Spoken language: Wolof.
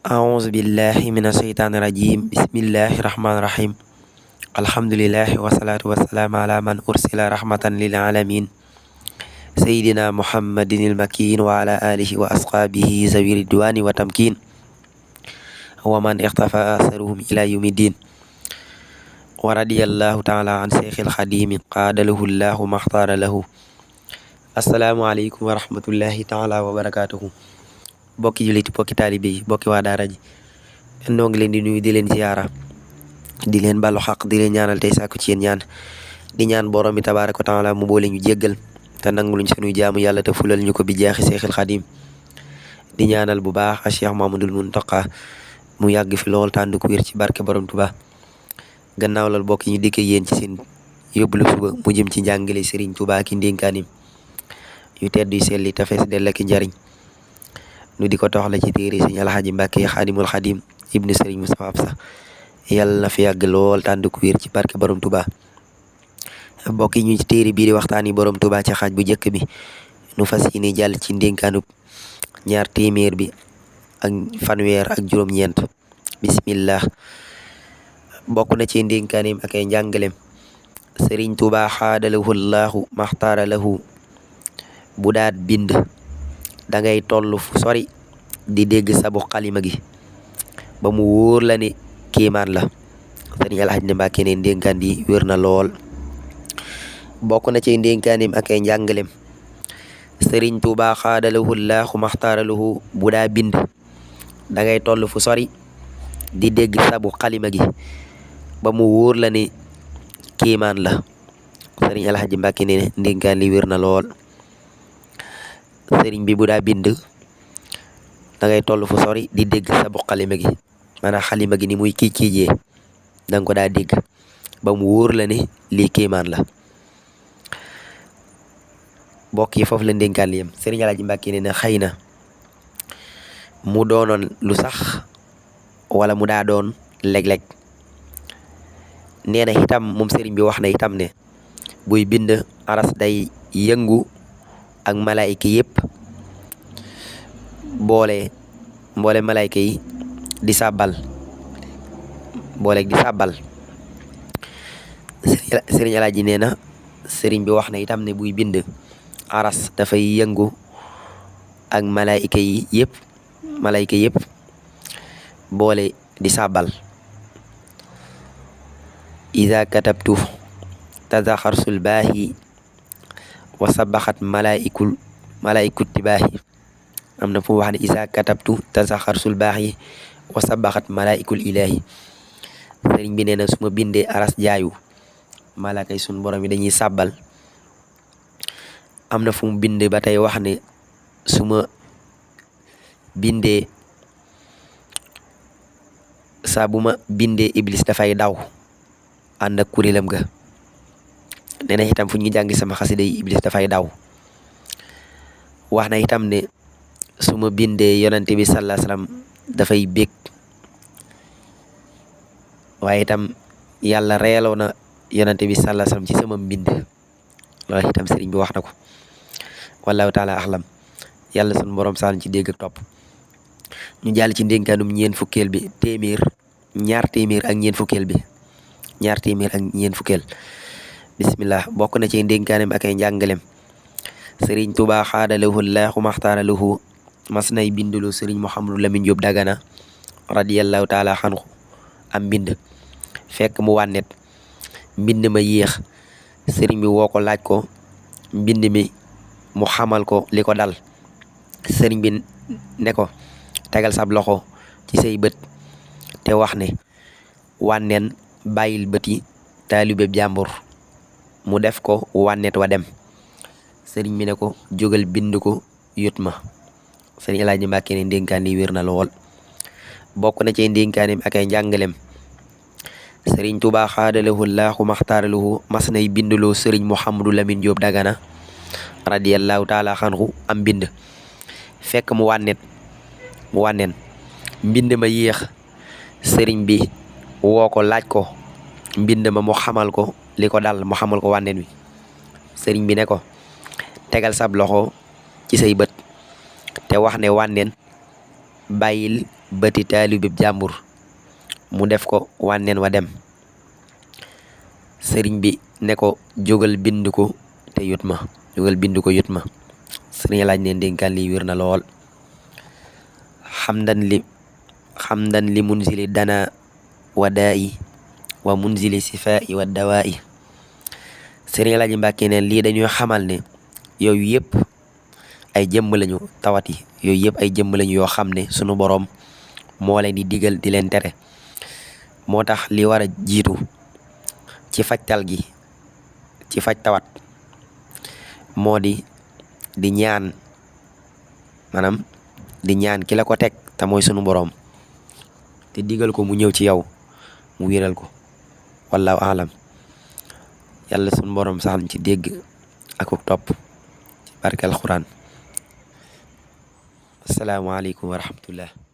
أعوذ بالله من الشيطان الرجيم بسم الله الرحمن الرحيم الحمد لله والصلاة والسلام على من أرسل رحمة للعالمين سيدنا محمد المكين وعلى آله وأصحابه ذوي الرضوان والتمكين ومن اختفى أثرهم إلى يوم الدين ورضي الله تعالى عن شيخ الخديم قاد له الله ما اختار له السلام عليكم ورحمة الله تعالى وبركاته bokki jullit bokki taalibe yi bokki waa daara ji noo ngi leen di nuyu di leen ziyaara di leen balu xaq di leen ñaanal tey sàkku ci yéen ñaan di ñaan borom bi tabaaraka wa taala mu boole ñu jéggal te nanguluñ sunuy jaamu yàlla te fulal ñu ko bi jaaxi Seexul Xadim di ñaanal bu baax a Cheikh Mamadul Muntaqa mu yàgg fi lool tànd ku wér ci barke borom Tuba gannaaw loolu bokki ñu dikkee yéen ci seen yóbbulu suba mu jëm ci njàngale Serigne Touba ki ndénkaanim yu tedd yu selli te fees dell ak njariñ nu di ko toxla ci téere Sëriñ Alxaaji Mbàkke Xaadimul Xaadim ibnu Sëriñ Mustafaa Absa yàlla na fi yàgg lool tànd ku wér ci barke borom Tuba mbokk yi ñu ci téere bii di waxtaani borom Tuba ci xaaj bu njëkk bi nu fas yéene jàll ci ndénkaanub ñaar téeméer bi ak fanweer ak juróom-ñeent bismillah bokk na ci ndénkaanim ak ay njàngalem Sëriñ Tuba xaadalahu llaahu maxtaara lahu bu daat bind dangay toll fu sori di dégg sabu xalima gi ba mu wóor la ne kéemaan la Sëriñ Alxaaji Mbàkke ne ndénkaan di wér na lool bokk na ci ndénkaanim ak ay njàngalem Sëriñ Tuubaa xaadalahu llaahu maxtaaralahu bu daa bind dangay toll fu sori di dégg sabu xalima gi ba mu wóor la ne kéemaan la Sëriñ Alxaaji Mbàkke ne ndénkaan li wér na lool sëriñ bi bu daa bind dangay toll fu sori di dégg sabu xalima gi maanaam xalima gi ni muy kiijee danga ko daa dégg ba mu wóor la ne lii kéemaan la mbokk yi foofu la ndénkaan li yam Sëriñ Alaaji Mbàkke ne na xëy na mu doonoon lu sax wala mu daa doon léeg-léeg nee na itam moom sëriñ bi wax na itam ne buy bind aras day yëngu ak malaayka yëpp boole malaayka yi di sàbbal sëriñ Alaaji nee na sëriñ bi wax na itam ne buy bind aras dafay yëngu ak malaayka yëpp boole di sàbbal ida katabtu tazaxarsul baahi wa sabaxat malaayikut tibaahi am na fu wax ne isa katabtu tasaxarsul baaxi wa sabaxat malaayikul ilaahi sëriñ bi nee na su ma bindee aras jaayu malaaka yi sun borom yi dañuy sàbbal am na fu mu bind ba tey wax ne su ma bindee saa bu ma bindee iblis dafay daw ànd ak kuréelam ga nee na itam fu ñu jàngi sama xasida yi iblis dafay daw wax na itam ne su ma bindee yonante bi sallallahu alayhi wasallam dafay bég waaye itam yàlla reeloo na yonante bi sallallahu alayhi wasallam ci sama mbind loolu itam sëriñ bi wax na ko wallahu taala axlam yàlla sunu borom saan ci dégg ak topp ñu jàll ci ndénkaanum ñaar téeméer ak ñeent fukkeel bismillah bokk na ci ndénkaanem ak ay njàngalem Sëriñ Tuubaa xaadalahu llaahu maxtaara lahu mas nay bindulu Sëriñ Mouhamadou Lamine Diop Dagana radiyallahu taala anhu am mbind fekk mu wànnet mbind ma yéex sëriñ bi woo ko laaj ko mbind mi mu xamal ko li ko dal sëriñ bi ne ko tegal sab loxo ci say bët te wax ne wànneen bàyyil bëti taalibe jàmbur mu def ko wànnet wa dem sëriñ bi ne ko jógal bind ko yut ma Sëriñ Alaaji Mbàkke ne ndénkaan li wér na lool bokk na ci ndénkaanim ak ay njàngalem Sëriñ Tuubaa xaadalahu llaahu maxtaaralahu mas nay binduloo Sëriñ Mouhamadou Lamine Diop Dagana radiyallahu taala anhu am mbind fekk mu wànneen mbind ma yéex sëriñ bi woo ko laaj ko mbind ma mu xamal ko li ko dal mu xamal ko wànneen wi sëriñ bi ne ko tegal sab loxo ci say bët te wax ne wànneen bàyyil bëti taalibeb jàmbur mu def ko wànneen wa dem. sëriñ bi ne ko jógal bind ko te yut ma jógal bind ko yut ma. sëriñ laaj ne ndénkaan lii wér na lool. xamdan li munzili dana wa daa'i wa munzili sifaa'i wa dawaa'i. sëriñ laaj Mbàkke neen lii dañuy xamal ne yooyu yëpp ay jëmm lañu, tawat yi yooyu yëpp ay jëmm lañu yoo xam ne sunu boroom moo leen di digal di leen tere. moo tax li war a jiitu ci fajtal gi, ci faj tawat, moo di ñaan, maanaam di ñaan ki la ko teg te mooy sunu boroom, te digal ko mu ñëw ci yow mu wéral ko. wallahu alam. yàlla sunu boroom saxal ci dégg ak topp ci barke alxuraan. assalaamu aleykum wa rahmatullah.